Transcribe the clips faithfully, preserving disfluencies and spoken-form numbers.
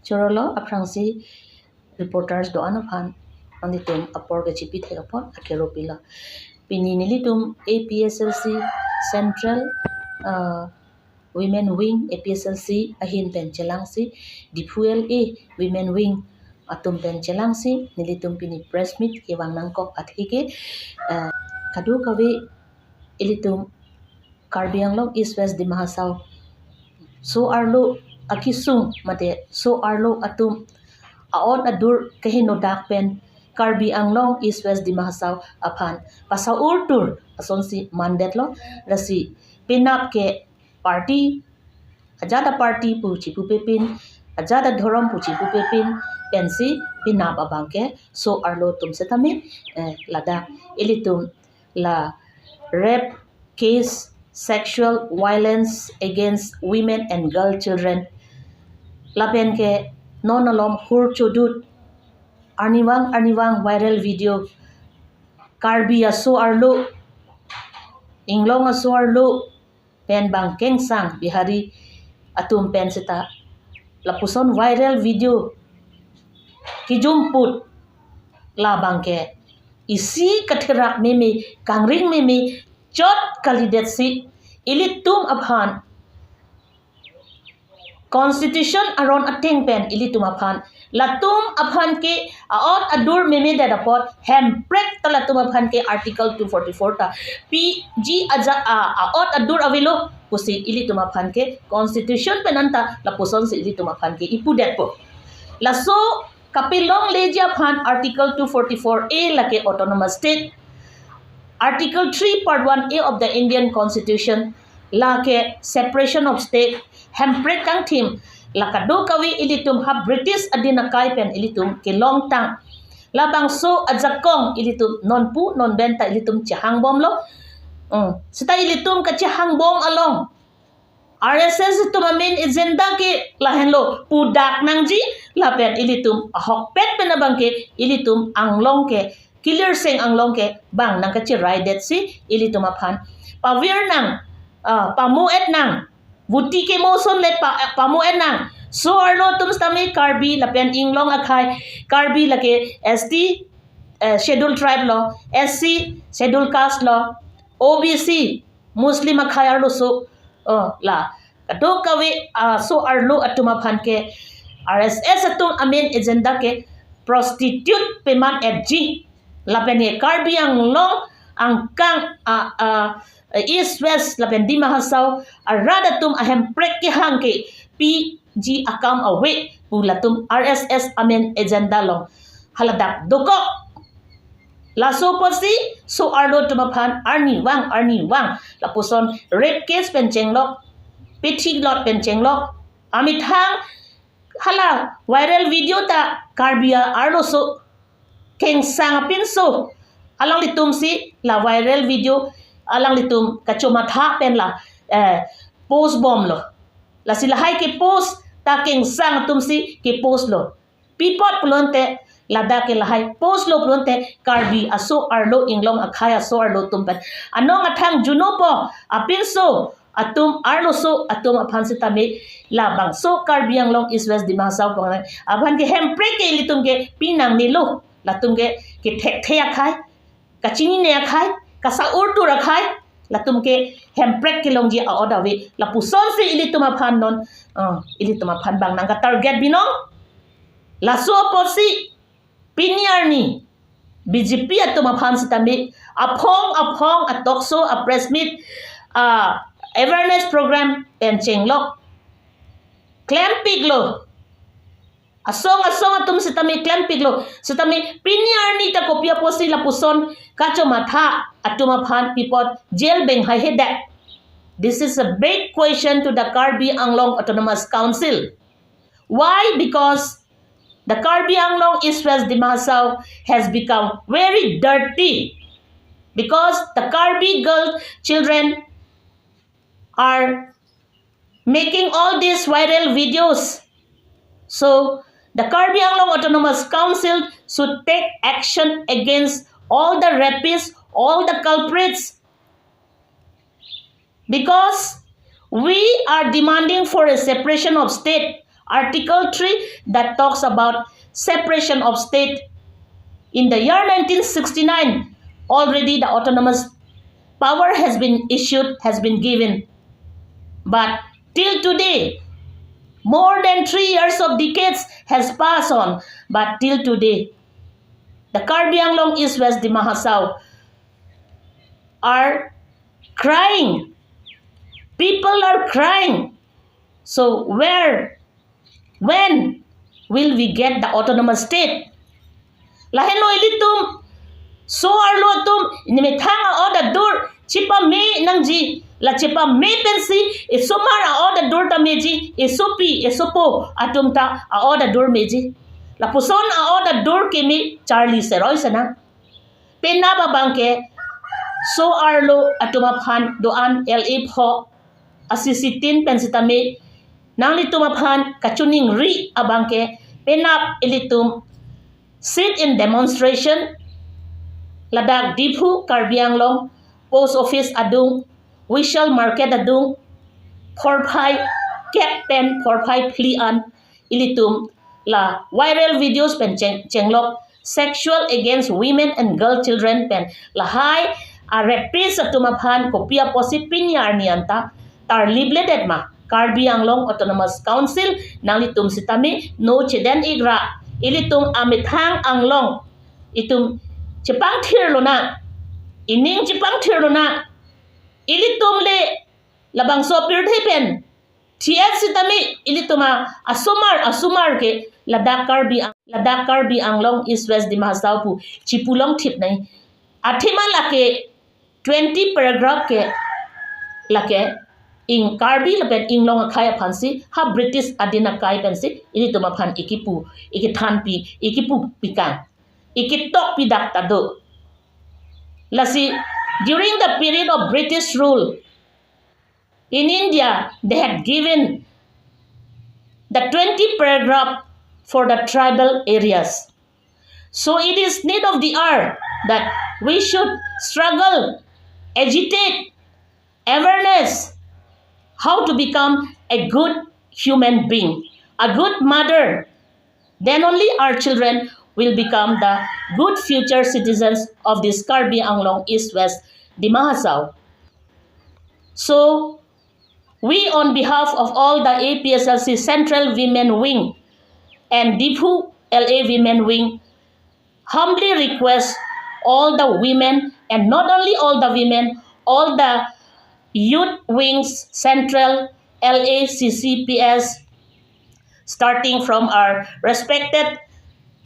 Chorolo aphrangsi reporters do-an aphan nanglitum apor kechipithek apot akero pilo. Pini nelitum A P S L C Central, uh, Women Wing, A P S L C ahin pen chelangsi, Diphu L A Women Wing atum pen chelangsi nelitum pini press meet kevang nangkok atheke, uh, kadokave ilitum Karbi Anglong East West Dima Hasao so-arlo akesung mate so-arlo atum a-ot adur kehenodak pen Karbi Anglong East West Dima Hasao aphan pasa-urtur asonsi mandetlo. Lasi penap ke party, ajat a-party pu chipupepin, ajat adhorom pu chipupepin pensi penap abang ke so-arlo atum setame, eh, ladak ilitum la rape case, sexual violence against women and girl children, lapen ke non alom hur chodut, arnivang arnivang viral video, Karbi aso-arlo, Inglong aso-arlo pen bang kengsang Bihari atum pen seta lapuson viral video kijumput labang ke isi katherak meme, kangring meme chot kalidetsi ilitum aphan constitution aron ateng pen ilitum aphan, latum aphan ke a-ot adur memedet apot Hemprek ta latum aphan ke Article two forty-four ta piji aja a, a-ot adur avelo pusi ilitum aphan ke constitution pen anta lapusonsi ilitum aphan ke ipudetpo. Laso kapelongleji aphan Article two forty-four A lake autonomous state, Article three Part one A of the Indian Constitution lake separation of state, Hemprek kangthim, la kadokave ilitum ha British adin akai pen ilitum kelongtang. Labangso ajakong ilitum nonpu nonben ta ilitum chehangbomlo. Hmm. Seta ilitum kachehangbom along R S S atum a-main agenda ke lahenlo, pudak nangji, lapen ilitum ahokpet pen abang ke ilitum anglong ke, kilir seng anglong ke bang nangkacheraidetsi ilitum aphan pavir nang, ah, pamo-et nang, vuti kemo ason le pa, pamo-et nang. So-arlo atum setame Karbi lapen Inglong akhei, Karbi lake S T, eh, Schedule Tribe lo, S C, Schedule Caste lo, O B C, Muslim akhei arloso, oh, la kadokave, ah, so-arlo atum aphan ke R S S atum a-main agenda ke prostitute peman-etji. Lapen ke Karbi Anglong angkang, ah, ah, East West lapen Dima Hasao arat atum a-Hemprek kehang ke piji akam ave pu latum R S S a-main agenda along haladak dokok. Laso apotsi so-arlo atum aphan arnivang arnivang lapuson rape case pen chenglok, pethilot pen chenglok, amethang hala viral video ta Karbi arloso kengsang apinso alanglitumsi la viral video alanglitum kachomatha pen la, eh, post bomlo. Lasi lahai ke-post ta kengsang atumsi ke-post lo. Pi apot pulote ladak ke lahai post lo pulote Karbi aso-arlo, Inglong akhei aso-arlo atum pen anong athang junopo apinso atum arloso atum aphan setame labangso Karbi Anglong East West Dima Hasao pang aphan ke Hemprek ke ilitum ke pinangnelo, latum ke kethekthe akhei, kachinine akhei, kasa-urtur akhei, latum ke Hemprek kelongji a-ot ave, lapusonsi ilitum aphan non, ah, ilitum aphan bang nangka-target binong. Laso apotsi pini arni B J P atum aphan setame aphong aphong a-talk show, a-press meet, a-awareness program pen chenglok, klempiklo. Asong asong atum setame klempiklo. Setame pini arni ta kopi apotsi lapuson kachomatha atum aphan pi apot jail beng haihedet? This is a big question to the Karbi Anglong Autonomous Council. Why? Because the Karbi Anglong East West Dima Hasao has become very dirty. Because the Karbi girl children are making all these viral videos. So, the Karbi Anglong Autonomous Council should take action against all the rapists, all the culprits. Because we are demanding for a separation of state. Article three that talks about separation of state. In the year nineteen sixty-nine, already the autonomous power has been issued, has been given. But till today, more than three years of decades has passed on, but till today, the Karbi Anglong East West Dima Hasao are crying. People are crying. So where, when will we get the autonomous state? Lahenlo ilitum so-arlo atum nemethang a-order dur chipame nangji, la chipame pensi isomar a-order dur ta meji, isopi isopo atum ta a-order dur meji. Lapuson a-order dur keme charli seroi senang. Penap abangke so-arlo atum aphan do-an L A pho a-C C tin pen sitame nanglitum aphan kachiningri abangke penap ilitum sit-in demonstration ladak Diphu Karbi Anglong post office adung, Vishal market adung, phorphai kep pen phorphai phli an ilitum la viral videos pen cheng, chenglok sexual against women and girl children pen lahai a-rapist atum aphan kopi apotsi pini arni anta tarlip ledet ma? Karbi Anglong Autonomous Council nanglitum sitame no chedon-ik ra, ilitum amethang anglong itum chepangthir lonang, ining chepangthir lonang, ilitum le labangso pirthe pen thiet sitame ilitum a-, asomar asomar ke ladak Karbi Ang-, ladak Karbi Anglong East West Dima Hasao pu chipulong thip nai. Athema lake twenty paragraph ke lake ing Karbi lapen inglong akhei aphansi ha British adin akai pensi ilitum aphan ikipu, ikithanpi, ikipu pikang, ikitok pidak ta do. Lasi during the period of British rule in India, they had given the twenty paragraph for the tribal areas. So it is need of the hour that we should struggle, agitate, awareness, how to become a good human being, a good mother. Then only our children will become the good future citizens of this Karbi Anglong East West Dima Hasao. So, we on behalf of all the A P S L C Central Women Wing and Diphu L A Women Wing humbly request all the women, and not only all the women, all the youth wings, Central, L A, C C P S, starting from our respected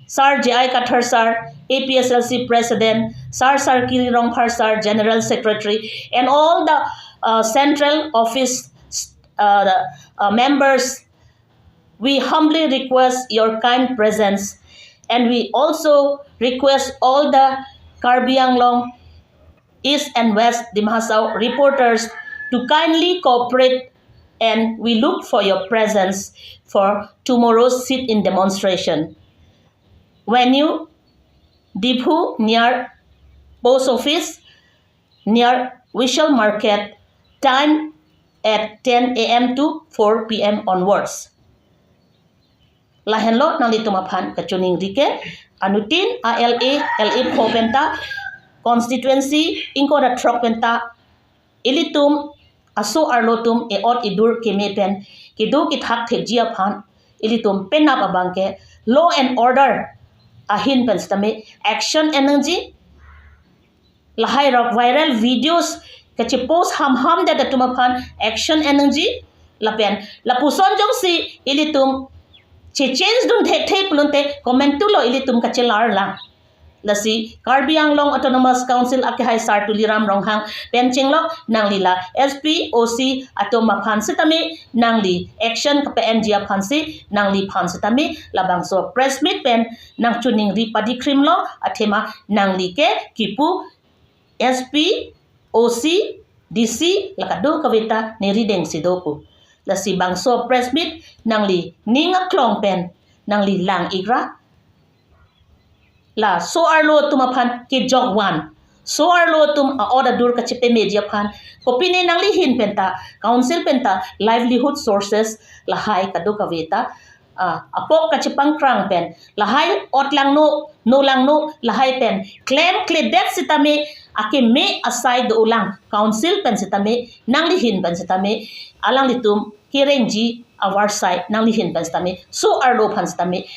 Sir J I Kathar Sir, A P S L C President, Sir Sarkiri Rongphar Sir, General Secretary, and all the uh, central office uh, uh, members, we humbly request your kind presence. And we also request all the Karbi Anglong East and West Dima Hasao reporters to kindly cooperate, and we look for your presence for tomorrow's sit-in demonstration. Venue, Diphu, near post office, near Vishal Market, time at ten A M to four P M onwards. Lahenlo nanglitum aphan kachiningri ke, anuttin a L A, L A pho penta, constituency ingkoi ra throk penta, ilitum aso-arlo atum e-ot idur keme pen kedo kethak thekji aphan ilitum penap abangke law and order ahin pen sitame action en nangji. Lahai rok viral videos kachipost hamham det atum aphan action en nangji. Lapen lapuson jongsi ilitum che-change dun thekthe pulote comment tu lo, ilitum kachelar lang. Lasi Karbi Anglong Autonomous Council akehai Sir Tuliram Ronghang pen chenglok nangli la S P, O C atum aphan sitame nangli action kape-enji aphansi nangliphan sitame labangso press meet pen nangchiningri padikrim lo, athema nangli ke kipu S P, O C, D C la kadokave ta neri dengsi do pu. Lasi bangso press meet nangli ning aklong pen nangli lang-ik ra. La so-arlo atum aphan kejok van, so-arlo atum a-ot adur kachepameji aphan kopine nangli ahin penta, council penta, livelihood sources lahai kadokave ta ah, apok kachepangkrang pen, lahai ot langno, no langno, lahai pen klemkledet sitame, akeme asai dolang, council pen sitame, nanglihin pen sitame, alanglitum kerengji avarsai nanglihin pen sitame, so-arlo aphan sitame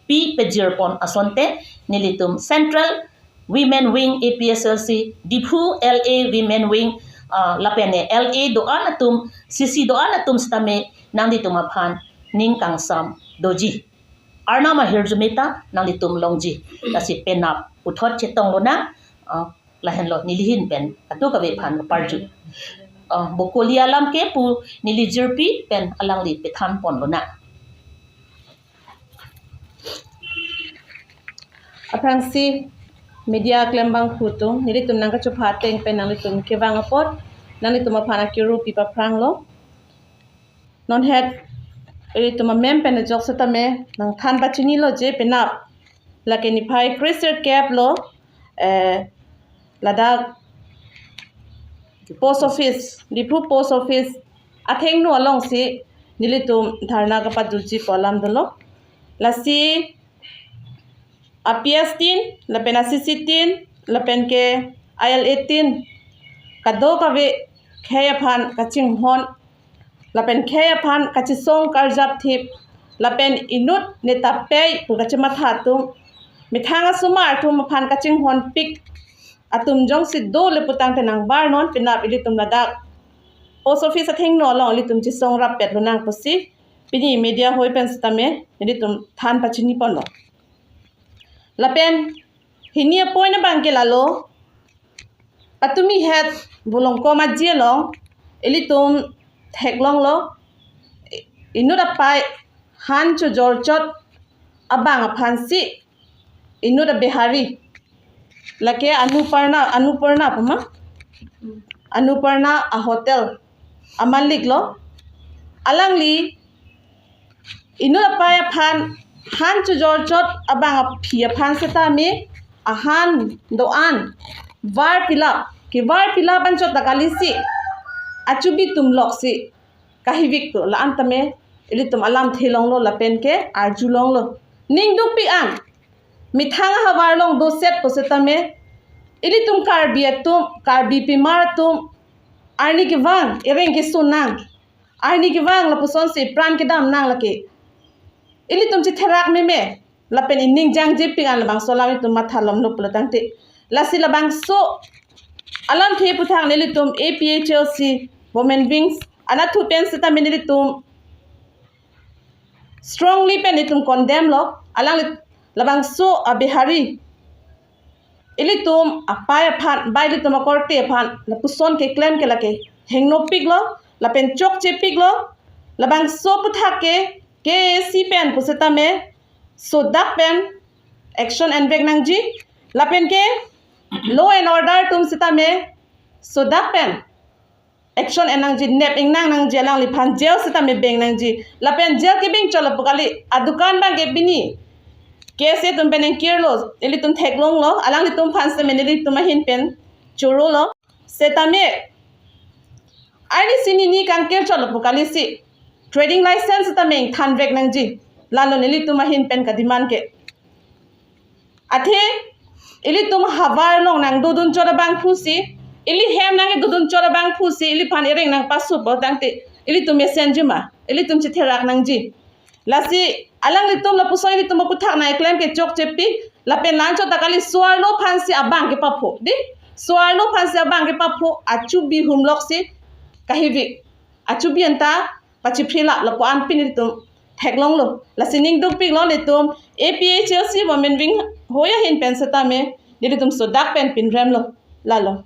pi pejirpon asonte, nelitum Central Women Wing A P H L C, Diphu L A Women Wing, ah, lapen L A do-an atum, C C do-an atum sitame nanglitum aphan ning kangsam doji. Arnam ahirjume ta nanglitum longji. Lasi penap puthot chetong lonang, ah, lahenlo nelihin pen kadokave aphan parju. Ah, Bokoli alam ke pu neli jirpi pen alangli pethanpon lonang. Aphrangsi media klembangphu atum, nelitum nangkachopha ateng pen nanglitum kevang apot, nanglitum aphan akiru pi paphranglo. Non het ilitum amem pen ajok sitame nangthan pachinilo je penap, lake niphai kre-sirkep lo, eh, ladak post office, Diphu post office athengno alongsi nelitum dharna kapatdunji pu alam dolo. Lasi a P S tin, lapen a C C tin, lapen ke a L A tin, kadokave khei aphan kachinghon, lapen khei aphan kachesong karjap thip, lapen inut neta pei pu kachematha atum, methang asomar atum aphan kachinghonpik atum jongsi dole putangte nangbar non, penap ilitum ladak post office athengno along ilitum chesong rappet lonang pusi pini media hoi pen sitame ilitum than pachiniponlo. Lapen hini a-point abang ke lalo, patumi het Volongkom Aji along ilitum theklonglo, inut apai han chojorchot abang aphansi inut a-Bihari, lake Anuparna, Anuparna puma, Anuparna a-hotel amalik lo. Alangli inut apai aphan han chojorchot abang aphi aphan sitame ahan do-an var pilap, kevar pilap anchot ta kalisi achubi atum loksi kahivik tu la-an tame ilitum alamthe longlo lapen ke arjulonglo. Ning dukpik an, methang ahavar along doset pusitame ilitum Karbi atum, Karbi pimar atum, arni kevang ereng keso nang, arni kevang lapusonsi pran kedam nang lake. Ilitum chetherak meme, lapen ining jangjepik an labangso alam itum matha lomlo pulo tangte. Lasi labangso alamthe aputhak nelitum A P H L C Women Wings anatthu pen sitame nelitum strongly pen itum condemn lo, alangli labangso a-Bihari ilitum apai aphan, ba ilitum akorte aphan lapuson keklem ke lake hengnopiklo, lapen chokchepiklo, labangso aputhak ke K A A C pen pusitame sodak pen action envek nangji, lapen ke law and order atum sitame sodak pen action en nangji, nep ingnang nangji, alangliphan jail sitame beng nangji, lapen jail kebeng chot lapu kali, adukan abang ke pini K S A atum pen ingkirlo, ilitum theklonglo, alanglitum aphan sitame nelitum ahin pen chorolo. Setame arnisi nini kangkir chot lapu kalisi trading license sitame ingthanvek nangji, lalo nelitum ahin pen kademand ke. Athe ilitum havar along nangdodun chot abangphusi, ili hem nangdodun chot abangphusi iliphan ereng nangpasupo tangte ilitum mesenjima, ilitum chetherak nangji. Lasi alanglitum lapuson ilitum aputhak nangklem ke chokchepik, lapen la-anchot ta kali so-arlo aphansi abang kepapho, di? So-arlo aphansi abang kepapho, achubi humloksi kahivik, achubi anta pachiphrila lapu-an pini ilitum theklonglo. Lasi ning dukpiklo nelitum A P H L C Women Wing hoi ahin pen sitame nelitum sodak pen pinremlo. Lalo.